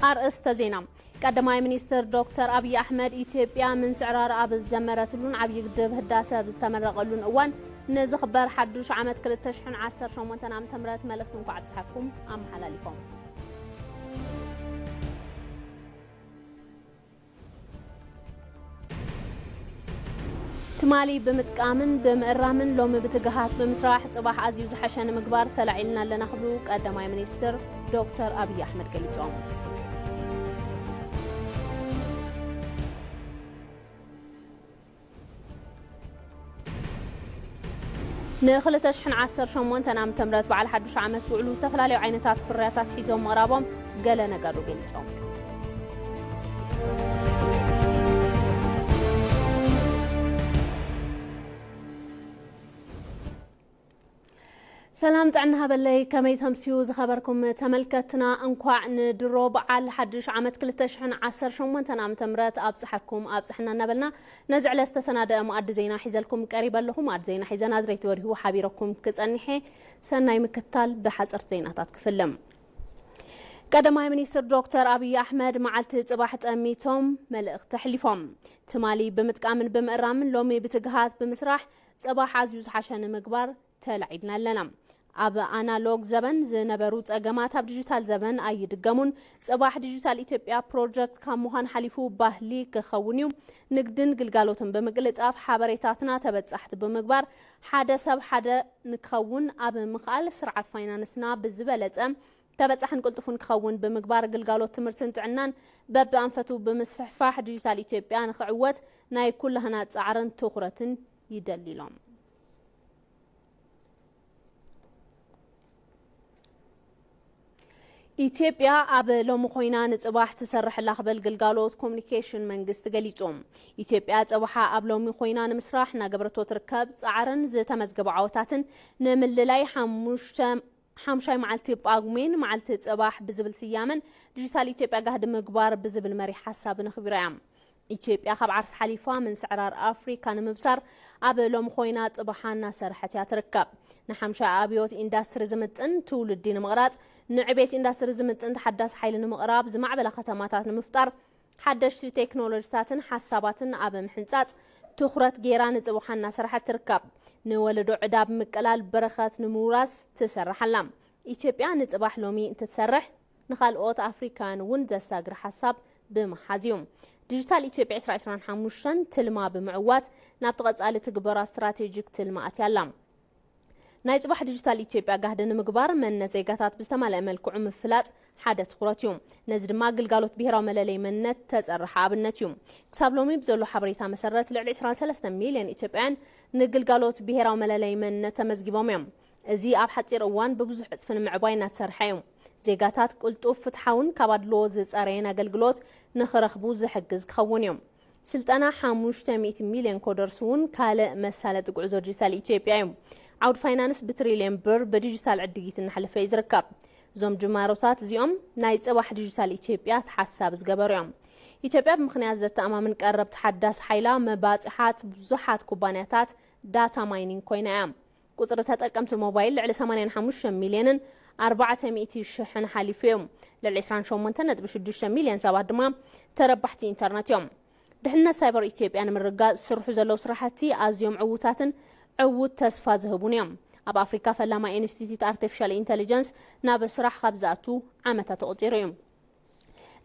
ኣርእስተ ዜና። ቀዳማይ ሚኒስትር ዶክተር ኣብይ ኣሕመድ፣ ኢትዮጵያ ምንስዕራር ኣብ ዝጀመረትሉን ዓብዪ ግድብ ህዳሰ ኣብ ዝተመረቐሉን እዋን ንዝኽበር ሓዱሽ ዓመት ክልተ ሽሕን ዓሰርተ ሸሞንተን ዓመተ ምህረት መልእኽቲ እንኳዕ ኣብፀሐኩም ኣመሓላሊፎም። ትማሊ ብምጥቃምን ብምእራምን ሎሚ ብትግሃት ብምስራሕ ጽባሕ ኣዝዩ ዝሐሸ ንምግባር ተላዒልና ኣለና ክብሉ ቀዳማይ ሚኒስትር ዶክተር ኣብይ ኣሕመድ ገሊጾም። ንክልተ ሽሕን ዓሰርተ ሸሞንተን ዓመተ ምህረት በዓል ሓዱሽ ዓመት ዝውዕሉ ዝተፈላለዩ ዓይነታት ፍርያታት ሒዞም ምቕራቦም ገለ ነጋዶ ገሊጾም። ሰላም ጥዕና ሃበለይ፣ ከመይ ተምስዩ ዝኸበርኩም ተመልከትና? እንኳዕ ንድሮ በዓል ሓድሽ ዓመት ክልተ ሽሕን ዓሰርተ ሸሞንተን ዓመተ ምህረት ኣብጽሐኩም ኣብጽሕና እናበልና ነዚ ዕለት ዝተሰናደአ መኣዲ ዜና ሒዘልኩም ቀሪበ ኣለኹ። መኣዲ ዜና ሒዘ ናዝሬት በሪሁ ሓቢረኩም ክጸኒሐ። ሰናይ ምክታል። ብሓጸርቲ ዜናታት ክፍልም። ቀዳማይ ሚኒስትር ዶክተር ኣብይ ኣሕመድ መዓልቲ ጽባሕ ጠሚቶም መልእኽቲ ኣሕሊፎም። ትማሊ ብምጥቃምን ብምእራምን ሎሚ ብትግሃት ብምስራሕ ጽባሕ ኣዝዩ ዝሓሸ ንምግባር ተላዒልና ኣለና። ኣብ ኣናሎግ ዘበን ዝነበሩ ጸገማት ኣብ ዲጂታል ዘበን ኣይድገሙን። ጽባሕ ዲጂታል ኢትዮጵያ ፕሮጀክት ካብ ምዃን ሓሊፉ ባህሊ ክኸውን እዩ። ንግድን ግልጋሎትን ብምቅልጣፍ ሓበሬታትና ተበጻሕቲ ብምግባር ሓደ ሰብ ሓደ ንክኸውን ኣብ ምኽኣል ስርዓት ፋይናንስና ብዝበለጸ ተበጻሕን ቅልጡፍን ክኸውን ብምግባር ግልጋሎት ትምህርትን ጥዕናን በብኣንፈቱ ብምስፍሕፋሕ ዲጂታል ኢትዮጵያ ንክዕወት ናይ ኩላህና ጻዕርን ትኹረትን ይደሊ ኢሎም። ኢትዮጵያ ኣብ ሎሚ ኮይና ንጽባሕ ትሰርሕ ኣላ ክብል ግልጋሎት ኮሙኒኬሽን መንግስቲ ገሊጹ። ኢትዮጵያ ጽባሓ ኣብ ሎሚ ኮይና ንምስራሕ እናገበረቶ ትርከብ ጻዕርን ዝተመዝገቡ ዓወታትን ንምልላይ ሓሙሽተ ሓምሻይ መዓልቲ ጳጉሜን መዓልቲ ጽባሕ ብዝብል ስያመን ዲጂታል ኢትዮጵያ ጋህዲ ምግባር ብዝብል መሪሕ ሓሳብን ኣኽቢራ እያ። ኢትዮጵያ ካብ ዓርሲ ሓሊፋ ምንስዕራር ኣፍሪካ ንምብሳር ኣብ ሎሚ ኮይና ጽባሓ እናሰርሐት እያ ትርከብ። ንሓምሻይ ኣብዮት ኢንዳስትሪ ዝምጥን ትውልዲ ንምቕራጽ፣ ንዕቤት ኢንዳስትሪ ዝምጥን ተሓዳሲ ሓይሊ ንምቕራብ፣ ዝማዕበላ ከተማታት ንምፍጣር፣ ሓደሽቲ ቴክኖሎጂታትን ሓሳባትን ኣብ ምሕንጻጽ ትኹረት ገይራ ንጽባሓ እናሰርሐት ትርከብ። ንወለዶ ዕዳ ብምቅላል በረኸት ንምውራስ ትሰርሕ ኣላ። ኢትዮጵያ ንጽባሕ ሎሚ እንትትሰርሕ ንኻልኦት ኣፍሪካውያን እውን ዘሳግር ሓሳብ ብምሓዝ እዩ። ዲጂታል ኢትዮጵያ ዕስራ ዕስራን ሓሙሽተን ትልማ ብምዕዋት ናብቲ ቀጻሊ ትግበራ ስትራቴጂክ ትልሚ ኣትያ ኣላ። ናይ ጽባሕ ዲጂታል ኢትዮጵያ ጋህዲ ንምግባር መንነት ዜጋታት ብዝተማልአ መልክዑ ምፍላጥ ሓደ ትኹረት እዩ። ነዚ ድማ ግልጋሎት ብሄራዊ መለለይ መንነት ተጸርሐ ኣብነት እዩ። ክሳብ ሎሚ ብዘሎ ሓበሬታ መሰረት ልዕሊ ዕስራን ሰለስተን ሚልዮን ኢትዮጵያውያን ንግልጋሎት ብሄራዊ መለለይ መንነት ተመዝጊቦም እዮም። እዚ ኣብ ሓጺር እዋን ብብዙሕ ዕጽፊ ንምዕባይ እናተሰርሐ እዩ። ዜጋታት ቅልጡፍ፣ ፍትሓውን ካብ ኣድልዎ ዝጸረየን ኣገልግሎት ንኽረኽቡ ዝሕግዝ ክኸውን እዩ። ስልጠና ሓሙሽተ ሚእቲ ሚልዮን ኮደርስ እውን ካልእ መሳለጢ ጉዕዞ ዲጂታል ኢትዮጵያ እዩ። ዓውዲ ፋይናንስ ብትሪልዮን ብር ብዲጂታል ዕድጊት እናሕለፈ እዩ ዝርከብ። እዞም ጅማሮታት እዚኦም ናይ ጽባሕ ዲጂታል ኢትዮጵያ ተሓሳቢ ዝገበሩ እዮም። ኢትዮጵያ ብምኽንያት ዘተኣማምን ቀረብ ተሓዳሲ ሓይላ መባጽሓት ብዙሓት ኩባንያታት ዳታ ማይኒንግ ኮይና እያ። ቁጽሪ ተጠቀምቲ ሞባይል ልዕሊ ሰማንያን ሓሙሽተ ሚልዮንን ኣርባዕተ ሚእቲ ሽሕን ሓሊፉ እዩ። ልዕሊ ዕስራን ሸሞንተን ነጥቢ ሽዱሽተ ሚልዮን ሰባት ድማ ተረባሕቲ ኢንተርነት እዮም። ድሕነት ሳይበር ኢትዮጵያ ንምርግጋጽ ዝስርሑ ዘለዉ ስራሕቲ ኣዝዮም ዕዉታትን ዕዉት ተስፋ ዝህቡን እዮም። ኣብ ኣፍሪካ ፈላማይ ኢንስቲትዩት ኣርቲፊሻል ኢንተሊጀንስ ናብ ስራሕ ካብ ዝኣቱ ዓመታት ተቖጺሩ እዩ።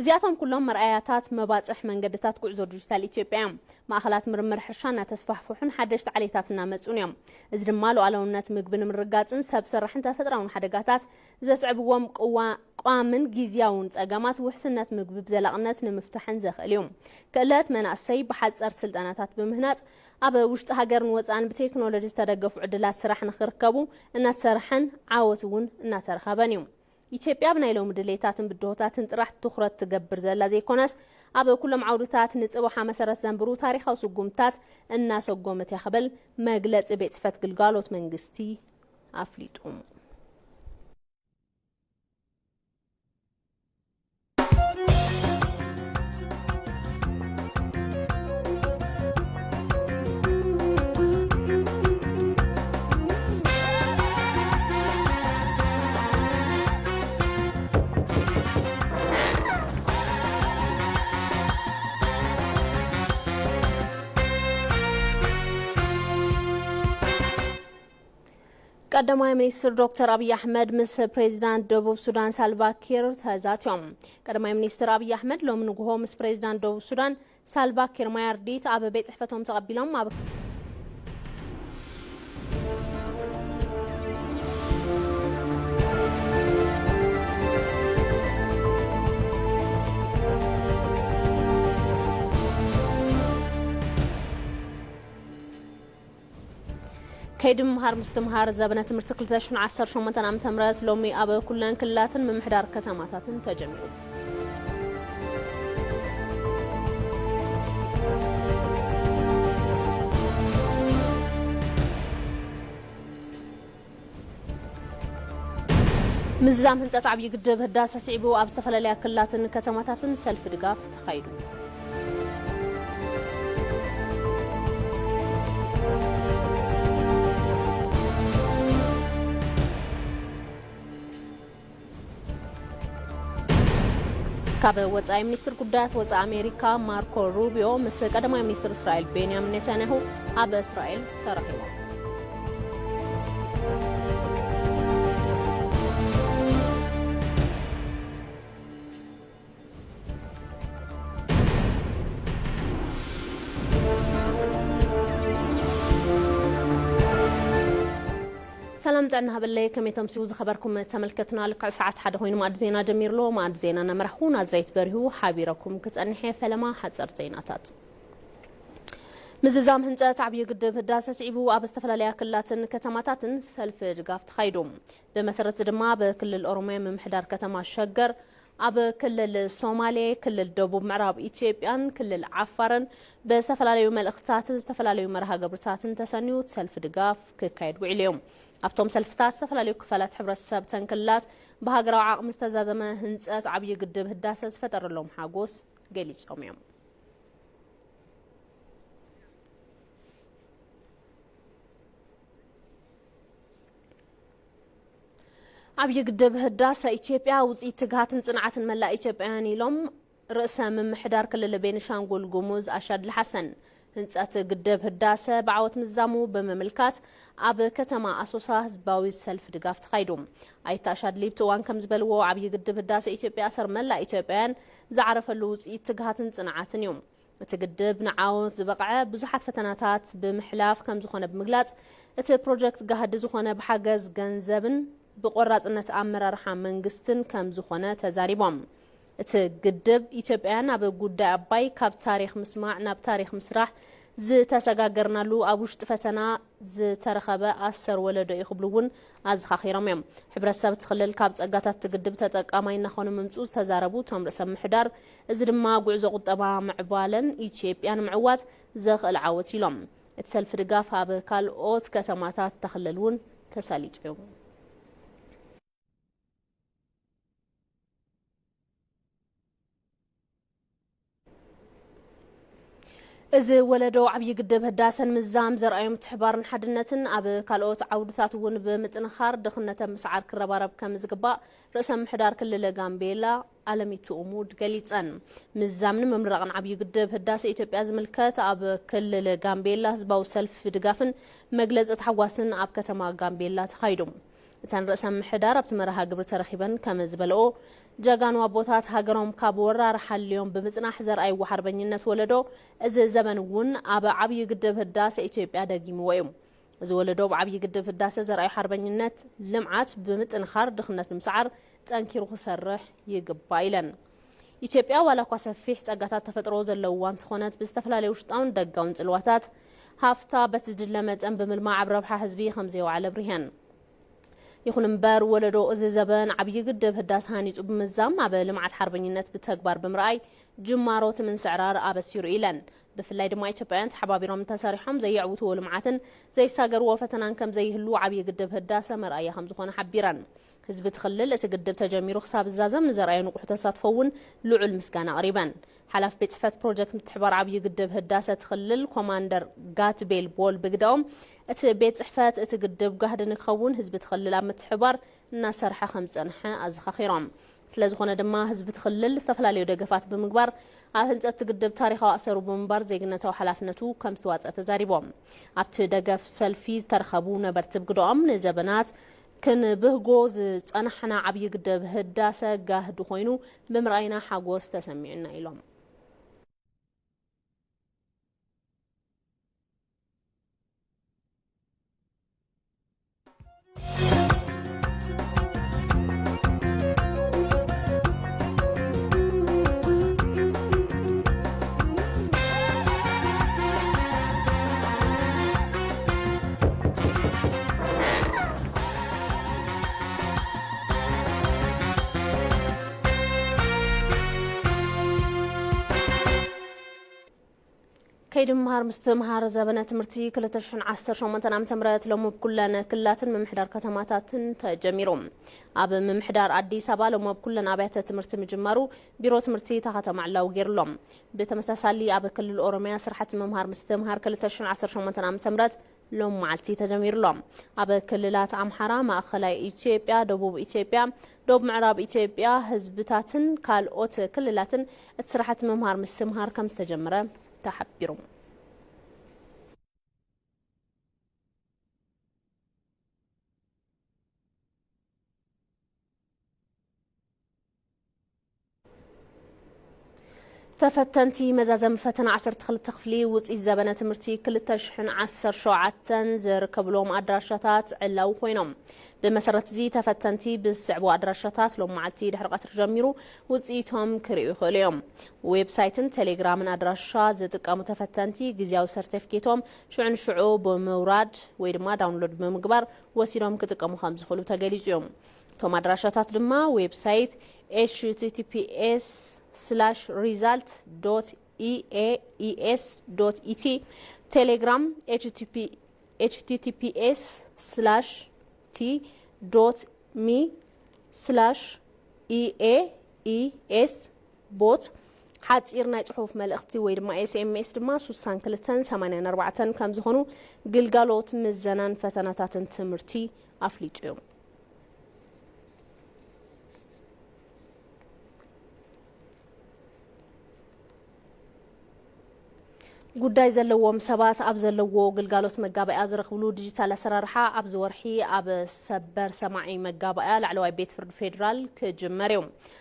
እዚኣቶም ኩሎም መርኣያታት መባጽሕ መንገድታት ጉዕዞ ዲጂታል ኢትዮጵያ እዮም። ማእኸላት ምርምር ሕርሻ እናተስፋሕፍሑን ሓደሽቲ ዓሌታት እናመጹን እዮም። እዚ ድማ ሉዓላውነት ምግቢ ንምርጋጽን ሰብ ሰራሕን ተፈጥራውን ሓደጋታት ዘስዕብዎም ቅዋ-፣ ቋምን ግዝያውን ጸገማት ውሕስነት ምግቢ ብዘላቕነት ንምፍታሕን ዘኽእል እዩ። ክእለት መናእሰይ ብሓጸር ስልጠናታት ብምህናጽ ኣብ ውሽጢ ሃገርን ወጻእን ብቴክኖሎጂ ዝተደገፉ ዕድላት ስራሕ ንኽርከቡ እናተሰርሐን ዓወት እውን እናተረኸበን እዩ። ኢትዮጵያ ብናይ ሎሚ ድሌታትን ብድሆታትን ጥራሕ ትኹረት ትገብር ዘላ ዘይኮነስ፣ ኣብ ኩሎም ዓውድታት ንጽባሓ መሰረት ዘንብሩ ታሪኻዊ ስጉምታት እናሰጎመት እያ ክብል መግለጺ ቤት ጽሕፈት ግልጋሎት መንግስቲ ኣፍሊጡ። ቀዳማይ ሚኒስትር ዶክተር ኣብይ ኣሕመድ ምስ ፕሬዚዳንት ደቡብ ሱዳን ሳልቫ ኪር ተዛትዮም። ቀዳማይ ሚኒስትር ኣብይ ኣሕመድ ሎሚ ንግሆ ምስ ፕሬዚዳንት ደቡብ ሱዳን ሳልቫ ኪር ማያርዲት ኣብ ቤት ጽሕፈቶም ተቐቢሎም ኣብ ከይዲ ምምሃር ምስትምሃር ዘበነ ትምህርቲ ክልተ ሽሕን ዓሰርተ ሸሞንተን ዓመተ ምህረት ሎሚ ኣብ ኩለን ክልላትን ምምሕዳር ከተማታትን ተጀሚሩ። ምዝዛም ህንፀት ዓብዪ ግድብ ህዳሰ ስዒቡ ኣብ ዝተፈላለያ ክልላትን ከተማታትን ሰልፊ ድጋፍ ተኻይዱ። ካብ ወጻኢ ሚኒስትር ጉዳያት ወጻኢ ኣሜሪካ ማርኮ ሩቢዮ ምስ ቀዳማይ ሚኒስትር እስራኤል ቤንያሚን ኔታንያሁ ኣብ እስራኤል ተራኺቦም። ሰላም ጥዕና ሃበለይ፣ ከመይ ተምስዩ ዝኸበርኩም ተመልከትና? ልክዕ ሰዓት ሓደ ኮይኑ ማዕድ ዜና ጀሚርሎ። ማዕድ ዜና እናመራሕኹ ናዝሬት በሪሁ ሓቢረኩም ክጸንሕ እየ። ፈለማ ሓጸር ዜናታት። ምዝዛም ህንጸት ዓብዪ ግድብ ህዳሰ ስዒቡ ኣብ ዝተፈላለያ ክልላትን ከተማታትን ሰልፊ ድጋፍ ተኻይዱ። ብመሰረት እዚ ድማ ኣብ ክልል ኦሮሚያ ምምሕዳር ከተማ ሸገር፣ ኣብ ክልል ሶማሌ፣ ክልል ደቡብ ምዕራብ ኢትዮጵያን ክልል ዓፋርን ብዝተፈላለዩ መልእኽትታትን ዝተፈላለዩ መርሃ ግብርታትን ተሰንዩ ሰልፊ ድጋፍ ክካየድ ውዒሉ እዩ። ኣብቶም ሰልፍታት ዝተፈላለዩ ክፋላት ሕብረተሰብ ተን ክልላት ብሃገራዊ ዓቕሚ ዝተዛዘመ ህንጸት ዓብዪ ግድብ ህዳሰ ዝፈጠረሎም ሓጎስ ገሊጾም እዮም። ዓብዪ ግድብ ህዳሰ ኢትዮጵያ ውፅኢት ትግሃትን ፅንዓትን መላእ ኢትዮጵያውያን ኢሎም ርእሰ ምምሕዳር ክልል ቤኒሻንጉል ጉሙዝ ኣሻድሊ ሓሰን። ህንፀት ግድብ ህዳሰ ብዓወት ምዛሙ ብምምልካት ኣብ ከተማ ኣሶሳ ህዝባዊ ሰልፍ ድጋፍ ተኻይዱ። ኣይተ ኣሻድሊ ብቲ እዋን ከም ዝበልዎ ዓብዪ ግድብ ህዳሰ ኢትዮጵያ ኣሰር መላእ ኢትዮጵያውያን ዝዓረፈሉ ውፅኢት ትግሃትን ፅንዓትን እዩ። እቲ ግድብ ንዓወት ዝበቕዐ ብዙሓት ፈተናታት ብምሕላፍ ከም ዝኾነ ብምግላጽ፣ እቲ ፕሮጀክት ጋህዲ ዝኾነ ብሓገዝ ገንዘብን ብቆራጽነት ኣመራርሓ መንግስትን ከም ዝኾነ ተዛሪቦም። እቲ ግድብ ኢትዮጵያን ኣብ ጉዳይ ኣባይ ካብ ታሪኽ ምስማዕ ናብ ታሪኽ ምስራሕ ዝተሰጋገርናሉ ኣብ ውሽጢ ፈተና ዝተረኸበ ኣሰር ወለዶ እዩ ክብሉ እውን ኣዘኻኺሮም እዮም። ሕብረተሰብ እቲ ክልል ካብ ጸጋታት እቲ ግድብ ተጠቃማይ እናኾነ ምምፅኡ ዝተዛረቡ እቶም ርእሰ ምምሕዳር፣ እዚ ድማ ጉዕዞ ቁጠባ ምዕባለን ኢትዮጵያ ንምዕዋት ዘኽእል ዓወት ኢሎም። እቲ ሰልፊ ድጋፍ ኣብ ካልኦት ከተማታት ተኽልል እውን ተሳሊጡ እዩ። እዚ ወለዶ ዓብዪ ግድብ ህዳሰን ምዛም ዘርኣዮ ምትሕባርን ሓድነትን ኣብ ካልኦት ዓውድታት እውን ብምጥንኻር ድኽነተ ምስዓር ክረባረብ ከም ዝግባእ ርእሰ ምምሕዳር ክልል ጋምቤላ ኣለሚቱ ኡሙድ ገሊጸን። ምዛምን ምምራቕን ዓብዪ ግድብ ህዳሰ ኢትዮጵያ ዝምልከት ኣብ ክልል ጋምቤላ ህዝባዊ ሰልፊ ድጋፍን መግለጺ ታሕጓስን ኣብ ከተማ ጋምቤላ ተኻይዱ። እተን ርእሰ ምምሕዳር ኣብቲ መርሃ ግብሪ ተረኺበን ከም ዝበልኦ፣ ጀጋኑ ኣቦታት ሃገሮም ካብ ወራር ሓልዮም ብምጽናሕ ዘርኣይዎ ሓርበኝነት ወለዶ እዚ ዘበን እውን ኣብ ዓብዪ ግድብ ህዳሰ ኢትዮጵያ ደጊምዎ እዩ። እዚ ወለዶ ብዓብዪ ግድብ ህዳሰ ዘርኣዩ ሓርበኝነት ልምዓት ብምጥንኻር ድኽነት ንምስዓር ጠንኪሩ ክሰርሕ ይግባእ ኢለን። ኢትዮጵያ ዋላ እኳ ሰፊሕ ጸጋታት ተፈጥሮ ዘለውዋ እንተኾነት ብዝተፈላለየ ውሽጣውን ደጋውን ጽልዋታት ሃፍታ በቲ ዝድለ መጠን ብምልማዕ ኣብ ረብሓ ህዝቢ ከም ዘይወዓለ ኣብሪሀን። ይኹን እምበር ወለዶ እዚ ዘበን ዓብዪ ግድብ ህዳሰ ሃኒጹ ብምዛም ኣብ ልምዓት ሓርበኝነት ብተግባር ብምርኣይ ጅማሮ እቲ ምንስዕራር ኣበሲሩ ኢለን። ብፍላይ ድማ ኢትዮጵያውያን ተሓባቢሮም እንተሰሪሖም ዘየዕውትዎ ልምዓትን ዘይሳገርዎ ፈተናን ከም ዘይህሉ ዓብዪ ግድብ ህዳሰ መርኣያ ከም ዝኾነ ሓቢረን። ህዝቢ እቲ ክልል እቲ ግድብ ተጀሚሩ ክሳብ ዝዛዘም ንዘርኣዮ ንቑሕ ተሳትፎ እውን ልዑል ምስጋና ኣቕሪበን። ሓላፊ ቤት ጽሕፈት ፕሮጀክት ምትሕባር ዓብዪ ግድብ ህዳሰ እቲ ክልል ኮማንደር ጋትቤል ቦል ብግደኦም፣ እቲ ቤት ጽሕፈት እቲ ግድብ ጋህዲ ንክኸውን ህዝቢ እቲ ክልል ኣብ ምትሕባር እናሰርሐ ከም ዝጸንሐ ኣዘኻኺሮም። ስለዝኾነ ድማ ህዝቢ እቲ ክልል ዝተፈላለዩ ደገፋት ብምግባር ኣብ ህንፀት እቲ ግድብ ታሪኻዊ ኣሰሩ ብምንባር ዜግነታዊ ሓላፍነቱ ከም ዝተዋፀአ ተዛሪቦም። ኣብቲ ደገፍ ሰልፊ ዝተረኸቡ ነበርቲ ብግደኦም፣ ንዘበናት ክንብህጎ ዝፀናሕና ዓብዪ ግድብ ህዳሰ ጋህዲ ኮይኑ ብምርኣይና ሓጎስ ተሰሚዑና ኢሎም። ከይዲ ምምሃር ምስትምሃር ዘበነ ትምህርቲ ክልተ ሽሕን ዓሰርተ ሸሞንተን ዓመተ ምህረት ሎሚ ኣብ ኩለን ክልላትን ምምሕዳር ከተማታትን ተጀሚሩ። ኣብ ምምሕዳር ኣዲስ ኣበባ ሎሚ ኣብ ኩለን ኣብያተ ትምህርቲ ምጅማሩ ቢሮ ትምህርቲ እታ ከተማ ዕላዊ ገይሩሎም። ብተመሳሳሊ ኣብ ክልል ኦሮሚያ ስራሕቲ ምምሃር ምስትምሃር ክልተ ሽሕን ዓሰርተ ሸሞንተን ዓመተ ምህረት ሎም መዓልቲ ተጀሚሩ ኣሎ። ኣብ ክልላት ኣምሓራ፣ ማእኸላይ ኢትዮጵያ፣ ደቡብ ኢትዮጵያ፣ ደቡብ ምዕራብ ኢትዮጵያ ህዝብታትን ካልኦት ክልላትን እቲ ስራሕቲ ምምሃር ምስትምሃር ከም ዝተጀመረ ተሓቢሩ። ተፈተንቲ መዛዘሚ ፈተና ዓሰርተ ክልተ ክፍሊ ውፅኢት ዘበነ ትምህርቲ ክልተ ሽሕን ዓሰርተ ሸውዓተን ዝርከብሎም ኣድራሻታት ዕላዊ ኮይኖም። ብመሰረት እዚ ተፈተንቲ ብዝስዕቡ ኣድራሻታት ሎም መዓልቲ ድሕሪ ቀትሪ ጀሚሩ ውፅኢቶም ክርእዩ ይኽእሉ እዮም። ዌብሳይትን ቴሌግራምን ኣድራሻ ዝጥቀሙ ተፈተንቲ ግዝያዊ ሰርተፍኬቶም ሽዑ ንሽዑ ብምውራድ ወይ ድማ ዳውንሎድ ብምግባር ወሲዶም ክጥቀሙ ከም ዝኽእሉ ተገሊጹ እዮም። እቶም ኣድራሻታት ድማ ዌብሳይት ኤች ቲ ቲ ፒ ኤስ ስላሽ ሪዛልት ዶት ኢ ኤ ኢ ኤስ ዶት ኢ ቲ፣ ቴሌግራም ኤች ቲ ቲ ፒ ኤስ ስላሽ ቲ ዶት ሚ ስላሽ ኢ ኤ ኢ ኤስ ቦት፣ ሓጺር ናይ ጽሑፍ መልእኽቲ ወይ ድማ ኤስ ኤም ኤስ ድማ ስሳን ክልተን ሰማንያን ኣርባዕተን ከም ዝኾኑ ግልጋሎት ምዘናን ፈተናታትን ትምህርቲ ኣፍሊጡ እዩ። ጉዳይ ዘለዎም ሰባት ኣብ ዘለዎ ግልጋሎት መጋበያ ዝረኽብሉ ዲጂታል ኣሰራርሓ ኣብዚ ወርሒ ኣብ ሰበር ሰማዒ መጋበያ ላዕለዋይ ቤት ፍርዲ ፌዴራል ክጅመር እዩ።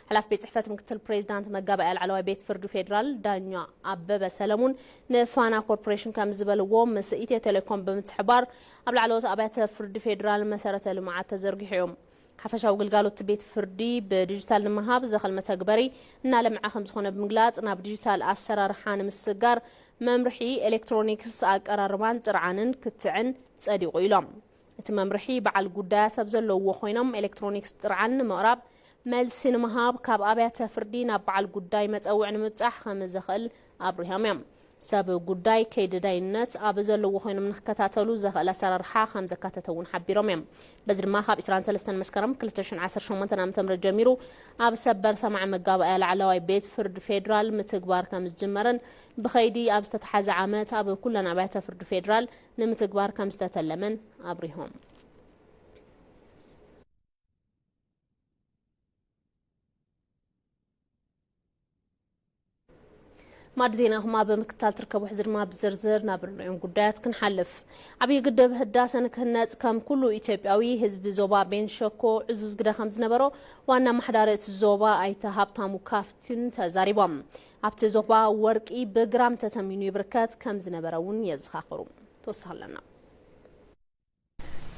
ሓላፊ ቤት ጽሕፈት ምክትል ፕሬዚዳንት መጋበያ ላዕለዋይ ቤት ፍርዲ ፌዴራል ዳኛ ኣበበ ሰለሙን ንፋና ኮርፖሬሽን ከም ዝበልዎ፣ ምስ ኢትዮ ቴሌኮም ብምትሕባር ኣብ ላዕለዎት ኣብያተ ፍርዲ ፌዴራል መሰረተ ልምዓት ተዘርጊሑ እዩ። ሓፈሻዊ ግልጋሎት ቤት ፍርዲ ብዲጂታል ንምሃብ ዘኽእል መተግበሪ እናለምዐ ከም ዝኾነ ብምግላጽ፣ ናብ ዲጂታል ኣሰራርሓ ንምስግጋር መምርሒ ኤሌክትሮኒክስ ኣቀራርባን ጥርዓንን ክትዕን ጸዲቑ ኢሎም። እቲ መምርሒ በዓል ጉዳያት ኣብ ዘለውዎ ኮይኖም ኤሌክትሮኒክስ ጥርዓን ንምቕራብ፣ መልሲ ንምሃብ፣ ካብ ኣብያተ ፍርዲ ናብ በዓል ጉዳይ መጸውዒ ንምብጻሕ ከም ዘኽእል ኣብሪሆም እዮም። ሰብ ጉዳይ ከይዲ ዳይነት ኣብ ዘለዎ ኮይኖም ንክከታተሉ ዘኽእል ኣሰራርሓ ከም ዘካተተ እውን ሓቢሮም እዮም። በዚ ድማ ካብ ዕስራን ሰለስተን መስከረም ክልተ ሽሕን ዓሰርተ ሸሞንተን ዓመተ ምህረት ጀሚሩ ኣብ ሰበር ሰማዒ መጋባእያ ላዕለዋይ ቤት ፍርዲ ፌዴራል ምትግባር ከም ዝጅመርን ብኸይዲ ኣብ ዝተተሓዘ ዓመት ኣብ ኩለን ኣብያተ ፍርዲ ፌዴራል ንምትግባር ከም ዝተተለመን ኣብሪሆም። ማዕዲ ዜናኹም ኣብ ምክትታል ትርከቡ። ሕዚ ድማ ብዝርዝር ናብ እንሪኦም ጉዳያት ክንሓልፍ። ዓብዪ ግድብ ህዳሰ ንክህነፅ ከም ኩሉ ኢትዮጵያዊ ህዝቢ ዞባ ቤንሸኮ ዕዙዝ ግደ ከም ዝነበሮ ዋና ኣመሓዳሪ እቲ ዞባ ኣይተ ሃብታሙ ካፍቲን ተዛሪቦም። ኣብቲ ዞባ ወርቂ ብግራም ተተሚኑ ይብርከት ከም ዝነበረ እውን የዘኻኽሩ። ተወሳኺ ኣለና።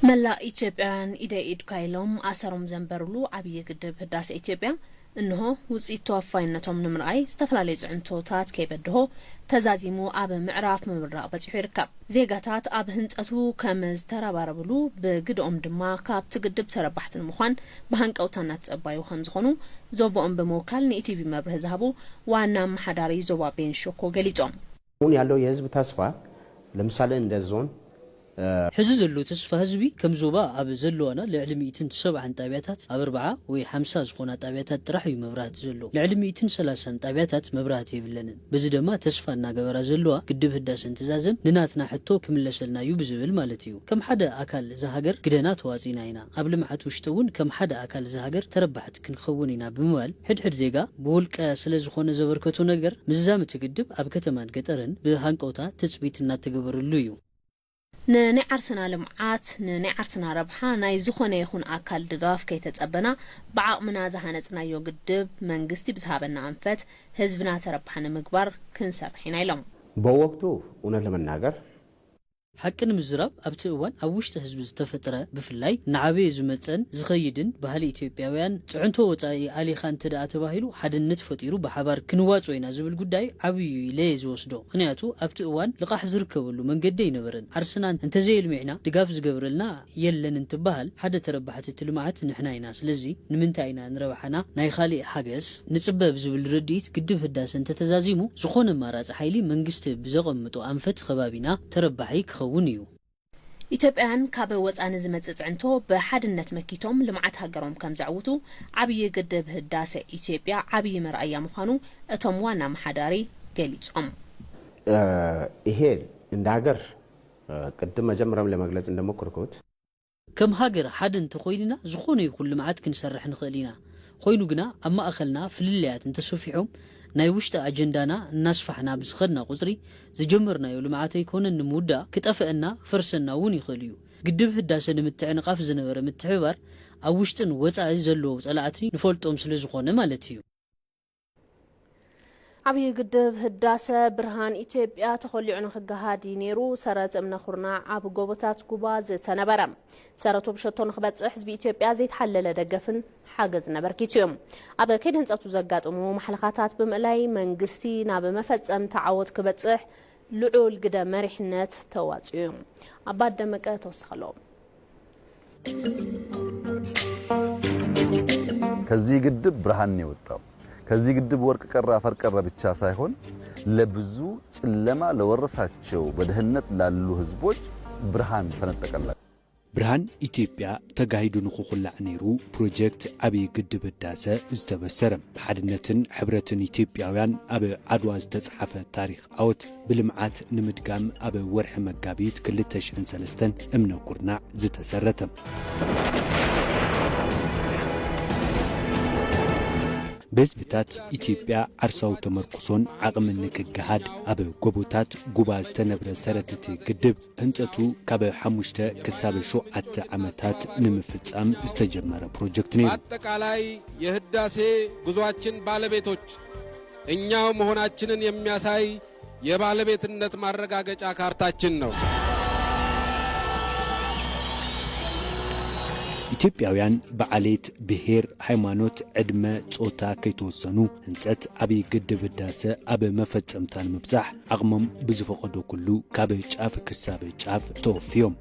መላእ ኢትዮጵያውያን ኢደ ኢድካ ኢሎም ኣሰሮም ዘንበሩሉ ዓብዪ ግድብ ህዳሰ ኢትዮጵያ እንሆ ውፅኢት ተወፋይነቶም ንምርኣይ ዝተፈላለዩ ፅዕንቶታት ከይበድሆ ተዛዚሙ ኣብ ምዕራፍ ምምራቕ በፂሑ ይርከብ። ዜጋታት ኣብ ህንፀቱ ከም ዝተረባረብሉ ብግድኦም ድማ ካብቲ ግድብ ተረባሕቲ ንምዃን ብሃንቀውታ እናተፀባዩ ከም ዝኾኑ ዞቦኦም ብምውካል ንኢቲቪ መብርሂ ዝሃቡ ዋና ኣመሓዳሪ ዞባ ቤንሾኮ ገሊፆም። አሁን ያለው የህዝብ ተስፋ ለምሳሌ እንደ ዞን ሕዚ ዘሎ ተስፋ ህዝቢ፣ ከም ዞባ ኣብ ዘለዋና ልዕሊ ሚእትን ሰብዓን ጣብያታት ኣብ ኣርብዓ ወይ ሓምሳ ዝኾና ጣብያታት ጥራሕ እዩ መብራህቲ ዘሎ። ልዕሊ ሚእትን ሰላሳን ጣብያታት መብራህቲ የብለንን። በዚ ድማ ተስፋ እናገበራ ዘለዋ ግድብ ህዳሰ እንትዛዘም ንናትና ሕቶ ክምለሰልና እዩ ብዝብል ማለት እዩ። ከም ሓደ ኣካል እዛ ሃገር ግደና ተዋፂና ኢና። ኣብ ልምዓት ውሽጢ እውን ከም ሓደ ኣካል እዛ ሃገር ተረባሕቲ ክንኸውን ኢና ብምባል ሕድሕድ ዜጋ ብውልቀ ስለ ዝኾነ ዘበርከቶ ነገር ምዝዛም እቲ ግድብ ኣብ ከተማን ገጠርን ብሃንቀውታ ትፅቢት እናተገበረሉ እዩ። ንናይ ዓርስና ልምዓት፣ ንናይ ዓርስና ረብሓ ናይ ዝኾነ ይኹን ኣካል ድጋፍ ከይተጸበና ብዓቕምና ዝሃነጽናዮ ግድብ መንግስቲ ብዝሃበና ኣንፈት ህዝብና ተረባሒ ንምግባር ክንሰርሕ ኢና ኢሎም። በወቅቱ እውነት ለመናገር ሓቂ ንምዝራብ ኣብቲ እዋን ኣብ ውሽጢ ህዝቢ ዝተፈጥረ ብፍላይ እናዓበየ ዝመጸን ዝኸይድን ባህሊ ኢትዮጵያውያን ጽዕንቶ ወጻኢ ኣሊኻ እንተ ደኣ ተባሂሉ ሓድነት ፈጢሩ ብሓባር ክንዋጽኦ ኢና ዝብል ጉዳይ ዓብዩ ኢለ እየ ዝወስዶ። ምኽንያቱ ኣብቲ እዋን ልቓሕ ዝርከበሉ መንገዲ ኣይነበረን። ዓርስና እንተዘየልሚዕና ድጋፍ ዝገብረልና የለን እንትበሃል ሓደ ተረባሕቲ እቲ ልምዓት ንሕና ኢና። ስለዚ ንምንታይ ኢና ንረብሓና ናይ ኻሊእ ሓገዝ ንጽበ ብዝብል ርድኢት ግድብ ህዳሰ እንተተዛዚሙ ዝኾነ ኣማራጺ ሓይሊ መንግስቲ ብዘቐምጦ ኣንፈት ኸባቢና ተረባሒ ክኸውን እዩ። ኢትዮጵያውያን ካብ ወፃኢ ንዝመፅእ ፅዕንቶ ብሓድነት መኪቶም ልምዓት ሃገሮም ከምዘዕውቱ ዓብዪ ግድብ ህዳሰ ኢትዮጵያ ዓብዪ መርኣያ ምዃኑ እቶም ዋና ኣመሓዳሪ ገሊፆም። ይሄ እንደ ሀገር ቅድም መጀመሪያም ለመግለጽ እንደሞከርኩት ከም ሃገር ሓደ እንተኾይንና ዝኾነ ይኹን ልምዓት ክንሰርሕ ንኽእል ኢና። ኾይኑ ግና ኣብ ማእኸልና ፍልልያት እንተሰፊሖም ናይ ውሽጢ ኣጀንዳና እናስፋሕና ብዝኸድና ቁፅሪ ዝጀመርናዮ ልምዓት ኣይኮነን ንምውዳእ ክጠፍአና ክፈርሰና እውን ይኽእል እዩ። ግድብ ህዳሰ ንምትዕንቓፍ ዝነበረ ምትሕብባር ኣብ ውሽጥን ወፃኢ ዘለዉ ፀላእቲ ንፈልጦም ስለዝኾነ ማለት እዩ። ዓብዪ ግድብ ህዳሰ ብርሃን ኢትዮጵያ ተኾሊዑ ንክገሃድ እዩ ነይሩ። ሰረት እምነ ኩርናዕ ኣብ ጎቦታት ጉባ ዝተነበረ ሰረቱ ብሸቶ ንክበፅሕ ህዝቢ ኢትዮጵያ ዘይተሓለለ ደገፍን ሓገዝን ኣበርኪቱ እዩ። ኣብ ከይዲ ህንፀቱ ዘጋጠሙ ማሕለኻታት ብምእላይ መንግስቲ ናብ መፈፀምታ ዓወት ክበፅሕ ልዑል ግደ መሪሕነት ተዋፂኡ እዩ። ኣባት ደመቀ ተወሰኸሎም። ከዚህ ግድብ ብርሃን ነው የወጣው። ከዚህ ግድብ ወርቅ ቀረ አፈር ቀረ ብቻ ሳይሆን ለብዙ ጨለማ ለወረሳቸው በድህነት ላሉ ህዝቦች ብርሃን ፈነጠቀላቸው። ብርሃን ኢትዮጵያ ተጋሂዱ ንኽኹላዕ ነይሩ ፕሮጀክት ዓብዪ ግድብ ህዳሰ ዝተበሰረ። ብሓድነትን ሕብረትን ኢትዮጵያውያን ኣብ ዓድዋ ዝተፅሓፈ ታሪኽ ዓወት ብልምዓት ንምድጋም ኣብ ወርሒ መጋቢት ክልተ ሽሕን ሰለስተን እምነ ኩርናዕ ዝተሰረተ። ብህዝብታት ኢትዮጵያ ዓርሳዊ ተመርኩሶን ዓቕምን ንክገሃድ ኣብ ጎቦታት ጉባ ዝተነብረ ሰረትቲ ግድብ ህንፀቱ ካብ ሓሙሽተ ክሳብ ሸውዓተ ዓመታት ንምፍፃም ዝተጀመረ ፕሮጀክት ነይሩ። በአጠቃላይ የህዳሴ ጉዞአችን ባለቤቶች እኛው መሆናችንን የሚያሳይ የባለቤትነት ማረጋገጫ ካርታችን ነው። ኢትዮጵያውያን ብዓሌት፣ ብሄር፣ ሃይማኖት፣ ዕድመ፣ ጾታ ከይተወሰኑ ህንጸት ዓብዪ ግድብ ህዳሰ ኣብ መፈጸምታ ንምብጻሕ ዓቕሞም ብዝፈቐዶ ኩሉ ካብ ጫፍ ክሳብ ጫፍ ተወፍዮም።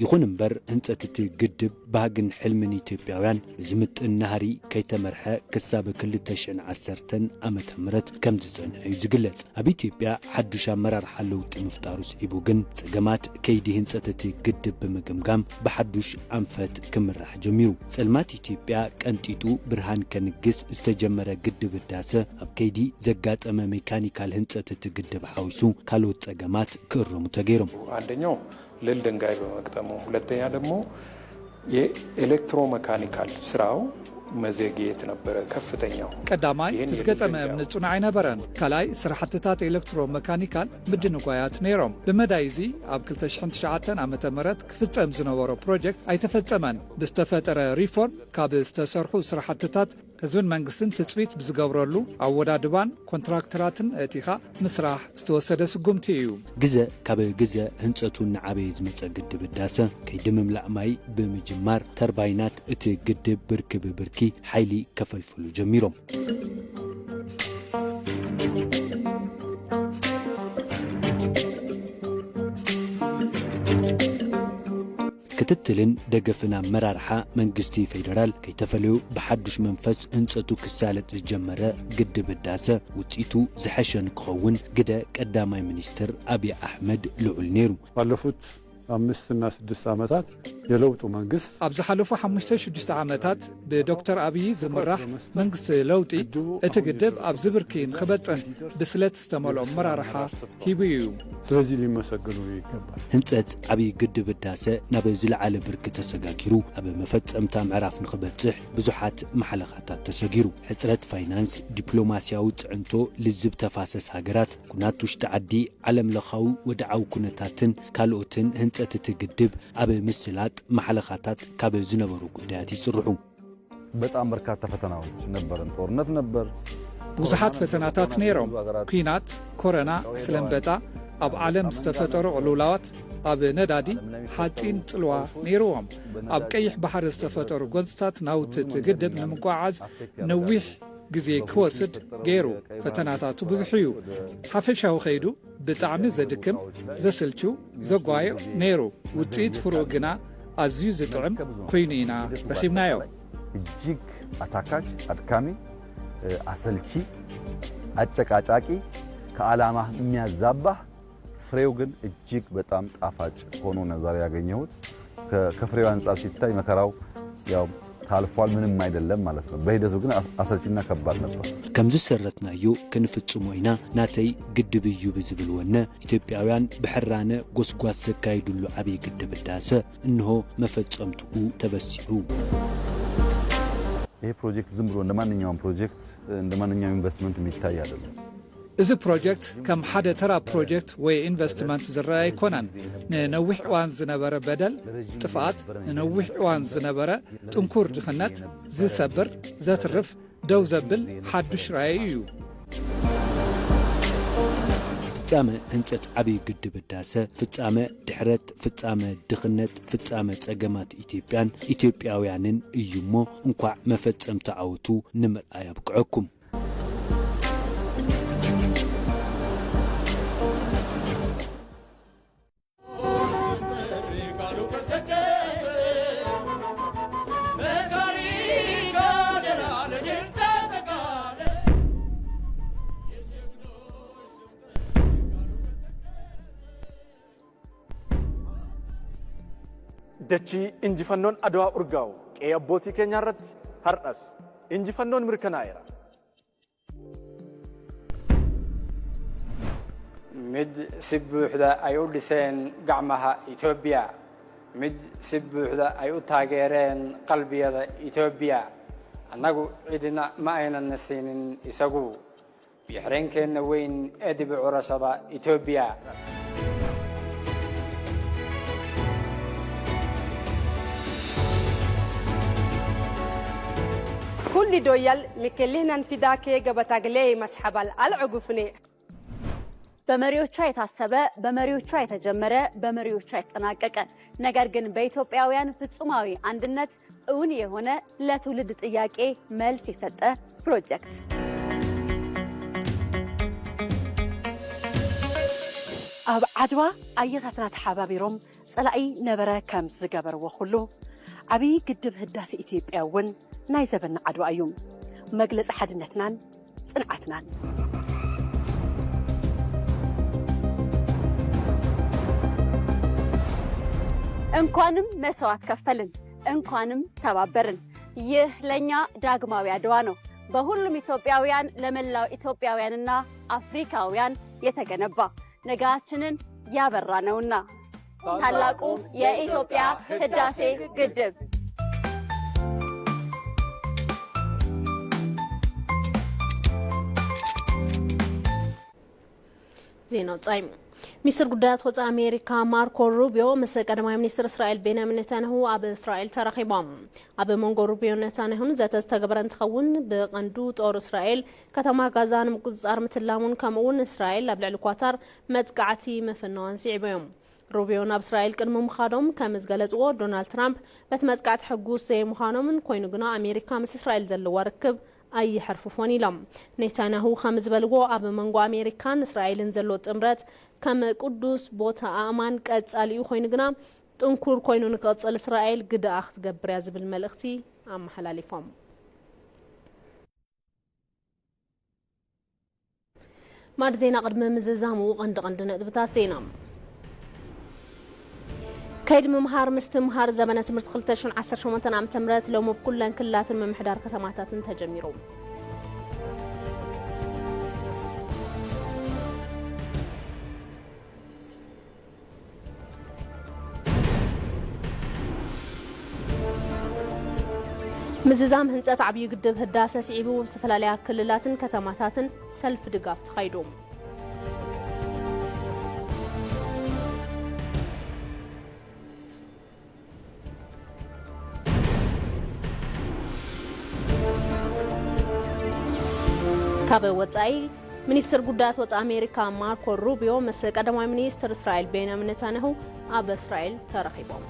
ይኹን እምበር ህንጸት እቲ ግድብ ባህግን ሕልምን ኢትዮጵያውያን ብዝምጥን ናህሪ ከይተመርሐ ክሳብ ክልተ ሽሕን ዓሰርተን ዓመተ ምህረት ከም ዝጸንሐ እዩ ዝግለጽ። ኣብ ኢትዮጵያ ሓዱሽ ኣመራርሓ ለውጢ ምፍጣሩ ስዒቡ ግን ጸገማት ከይዲ ህንጸት እቲ ግድብ ብምግምጋም ብሓዱሽ ኣንፈት ክምራሕ ጀሚሩ። ጸልማት ኢትዮጵያ ቀንጢጡ ብርሃን ከንግስ ዝተጀመረ ግድብ ህዳሰ ኣብ ከይዲ ዘጋጠመ ሜካኒካል ህንጸት እቲ ግድብ ሓዊሱ ካልኦት ጸገማት ክእረሙ ተገይሮም። አንደኛው ልል ድንጋይ በመግጠሙ፣ ሁለተኛ ደግሞ የኤሌክትሮ መካኒካል ስራው መዘግየት ነበረ ከፍተኛው። ቀዳማይ እቲ ዝገጠመ እምኒ ጽኑዕ ኣይነበረን። ካልኣይ ስራሕትታት ኤሌክትሮ መካኒካል ምድንጓያት ነይሮም። ብመዳይ እዚ ኣብ ክልተ ሽሕን ትሽዓተን ዓመተ ምህረት ክፍጸም ዝነበሮ ፕሮጀክት ኣይተፈጸመን። ብዝተፈጠረ ሪፎርም ካብ ዝተሰርሑ ስራሕትታት ህዝብን መንግስትን ትጽቢት ብዝገብረሉ ኣወዳድባን ኮንትራክተራትን ኣእቲኻ ምስራሕ ዝተወሰደ ስጉምቲ እዩ። ግዘ ካብ ግዘ ህንፀቱ እናዓበየ ዝመፀ ግድብ ህዳሰ ከይዲ ምምላእ ማይ ብምጅማር ተርባይናት እቲ ግድብ ብርኪ ብብርኪ ሓይሊ ከፈልፍሉ ጀሚሮም። ክትትልን ደገፍን ኣመራርሓ መንግስቲ ፌደራል ከይተፈለዩ ብሓዱሽ መንፈስ ህንጸቱ ክሳለጥ ዝጀመረ ግድብ ህዳሰ ውጽኢቱ ዝሐሸ ንክኸውን ግደ ቀዳማይ ሚኒስትር ኣብይ ኣሕመድ ልዑል ነይሩ። ባለፉት አምስት እና ስድስት ዓመታት የለውጡ መንግስት ኣብ ዝሓለፉ ሓሙሽተ ሽዱሽተ ዓመታት ብዶክተር ኣብይ ዝምራሕ መንግስቲ ለውጢ እቲ ግድብ ኣብዚ ብርኪ ንክበጽን ብስለት ዝተመልኦ ኣመራርሓ ሂቡ እዩ። ስለዚህ ሊመሰገኑ ይገባል። ህንጸት ዓብዪ ግድብ ህዳሰ ናብ ዝለዓለ ብርኪ ተሰጋጊሩ ኣብ መፈጸምታ ምዕራፍ ንክበጽሕ ብዙሓት ማሕለኻታት ተሰጊሩ። ሕጽረት ፋይናንስ፣ ዲፕሎማስያዊ ጽዕንቶ፣ ልዝብ ተፋሰስ ሃገራት፣ ኩናት ውሽጢ ዓዲ፣ ዓለምለኻዊ ወድዓዊ ኩነታትን ካልኦትን ህንጸት እቲ ግድብ ኣብ ምስላጥ ማሕለኻታት ካብ ዝነበሩ ጉዳያት ይጽርሑ። በጣም በርካታ ፈተናዎች ነበረን። ጦርነት ነበር። ብዙሓት ፈተናታት ነይሮም። ኲናት፣ ኮረና፣ ስለንበጣ፣ ኣብ ዓለም ዝተፈጠሩ ቅልውላዋት ኣብ ነዳዲ፣ ሓጺን ጽልዋ ነይርዎም። ኣብ ቀይሕ ባሕሪ ዝተፈጠሩ ጎንጽታት ናውቲ እቲ ግድብ ንምጉዕዓዝ ነዊሕ ግዜ ክወስድ ገይሩ። ፈተናታቱ ብዙሕ እዩ። ሓፈሻዊ ከይዱ ብጣዕሚ ዘድክም፣ ዘስልችው፣ ዘጓዮ ነይሩ። ውጽኢት ፍርኡ ግና ኣዝዩ ዝጥዕም ኮይኑ ኢና ረኺብናዮ። እጅግ አታካች፣ አድካሚ፣ አሰልቺ፣ አጨቃጫቂ፣ ከዓላማ የሚያዛባህ፣ ፍሬው ግን እጅግ በጣም ጣፋጭ ሆኖ ነው ዛሬ ያገኘሁት። ከፍሬው አንጻር ሲታይ መከራው ያው ታልፏል፣ ምንም አይደለም ማለት ነው። በሂደቱ ግን አሰልቺና ከባድ ነበር። ከም ዝሰረትናዮ ክንፍጽሞ ኢና፣ ናተይ ግድብ እዩ ብዝብል ወነ ኢትዮጵያውያን ብሕራነ ጎስጓስ ዘካይዱሉ ዓብዪ ግድብ ህዳሰ እንሆ መፈጸምትኡ ተበሲዑ። ይሄ ፕሮጀክት ዝም ብሎ እንደ ማንኛውም ፕሮጀክት፣ እንደ ማንኛውም ኢንቨስትመንት የሚታይ አይደለም። እዚ ፕሮጀክት ከም ሓደ ተራ ፕሮጀክት ወይ ኢንቨስትመንት ዝረኣ ኣይኮነን። ንነዊሕ እዋን ዝነበረ በደል፣ ጥፍኣት፣ ንነዊሕ እዋን ዝነበረ ጥንኩር ድኽነት ዝሰብር፣ ዘትርፍ፣ ደው ዘብል ሓዱሽ ራእይ እዩ። ፍጻመ ህንጸት ዓብዪ ግድብ ህዳሰ፣ ፍጻመ ድሕረት፣ ፍጻመ ድኽነት፣ ፍጻመ ጸገማት ኢትዮጵያን ኢትዮጵያውያንን እዩ እሞ፣ እንኳዕ መፈጸምቲ ዓወቱ ንምርኣይ ኣብቅዐኩም። Dachii injifannoon Adwaa urgaawu qe'ee abbootii keenyaa irratti har'as injifannoon mirkanaa'eera. Mid si buuxda ay u dhiseen gacmaha Itoobiya, mid si buuxda ay u taageereen qalbiyada Itoobiya. Annagu cidina ma aynan na siinin isagu. Biyo-xireenkeenna weyn ee dib u curashada Itoobiya. ኩሊ ዶያል ሚኬሊህናን ፊዳኬ ገበታግሌ መስሐባል አልዕጉፍኔ። በመሪዎቿ የታሰበ፣ በመሪዎቿ የተጀመረ፣ በመሪዎቿ የተጠናቀቀ፣ ነገር ግን በኢትዮጵያውያን ፍጹማዊ አንድነት እውን የሆነ፣ ለትውልድ ጥያቄ መልስ የሰጠ ፕሮጀክት። ኣብ ዓድዋ ኣያታትና ተሓባቢሮም ጸላኢ ነበረ ከም ዝገበርዎ ኩሉ፣ ዓብዪ ግድብ ህዳሴ ኢትዮጵያ እውን ናይ ዘበንና ዓድዋ እዩ። መግለጺ ሓድነትናን ጽንዓትናን። እንኳንም መስዋዕት ከፈልን፣ እንኳንም ተባበርን። ይህ ለእኛ ዳግማዊ አድዋ ነው። በሁሉም ኢትዮጵያውያን፣ ለመላው ኢትዮጵያውያንና አፍሪካውያን የተገነባ፣ ነገያችንን ያበራ ነውና። ታላቁ የኢትዮጵያ ህዳሴ ግድብ። ዜና ወጻኢ። ሚኒስትር ጉዳያት ወጻኢ ኣሜሪካ ማርኮ ሩቢዮ ምስ ቀዳማይ ሚኒስትር እስራኤል ቤንያሚን ኔታንያሁ ኣብ እስራኤል ተራኺቦም። ኣብ መንጎ ሩቢዮን ኔታንያሁን ዘተ ዝተገበረ እንትኸውን፣ ብቐንዱ ጦር እስራኤል ከተማ ጋዛ ንምቁጽጻር ምትላሙን፣ ከምኡ'ውን እስራኤል ኣብ ልዕሊ ኳታር መጥቃዕቲ ምፍናዋን ስዒቦም። ሩቢዮ ናብ እስራኤል ቅድሚ ምኻዶም ከም ዝገለጽዎ፣ ዶናልድ ትራምፕ በቲ መጥቃዕቲ ሕጉስ ዘይምዃኖምን፣ ኮይኑ ግና ኣሜሪካ ምስ እስራኤል ዘለዋ ርክብ ኣይሕርፍፎን ኢሎም። ኔታንያሁ ከም ዝበልዎ፣ ኣብ መንጎ ኣሜሪካን እስራኤልን ዘሎ ጥምረት ከም ቅዱስ ቦታ ኣእማን ቀጻሊ እዩ፣ ኮይኑ ግና ጥንኩር ኮይኑ ንክቕጽል እስራኤል ግድኣ ክትገብር እያ ዝብል መልእኽቲ ኣመሓላሊፎም። ማድ ዜና ቅድሚ ምዝዛሙ ቀንዲ ቀንዲ ነጥብታት ዜና። ከይዲ ምምሃር ምስትምሃር ዘመነ ትምህርቲ ክልተ ሽሕን ዓሰርተ ሸሞንተን ዓመተ ምህረት ሎሚ ኣብ ኩለን ክልላትን ምምሕዳር ከተማታትን ተጀሚሩ። ምዝዛም ህንፀት ዓብዩ ግድብ ህዳሰ ስዒቡ ብዝተፈላለያ ክልላትን ከተማታትን ሰልፊ ድጋፍ ተኻይዱ። ካብ ወጻኢ፣ ሚኒስትር ጉዳያት ወጻኢ ኣሜሪካ ማርኮ ሩቢዮ ምስ ቀዳማይ ሚኒስትር እስራኤል ቤንያሚን ኔታንያሁ ኣብ እስራኤል ተራኺቦም።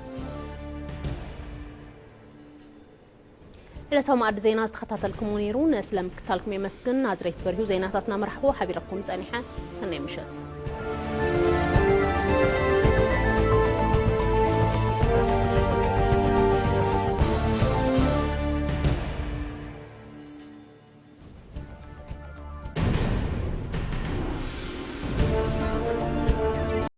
ዕለታዊ መኣዲ ዜና ዝተኸታተልኩሞ ነይሩ። ንስለ ምክታልኩም የመስግን። ናዝሬት በሪሁ ዜናታትና መራሕኹ ሓቢረኩም ጸኒሐ። ሰናይ ምሸት።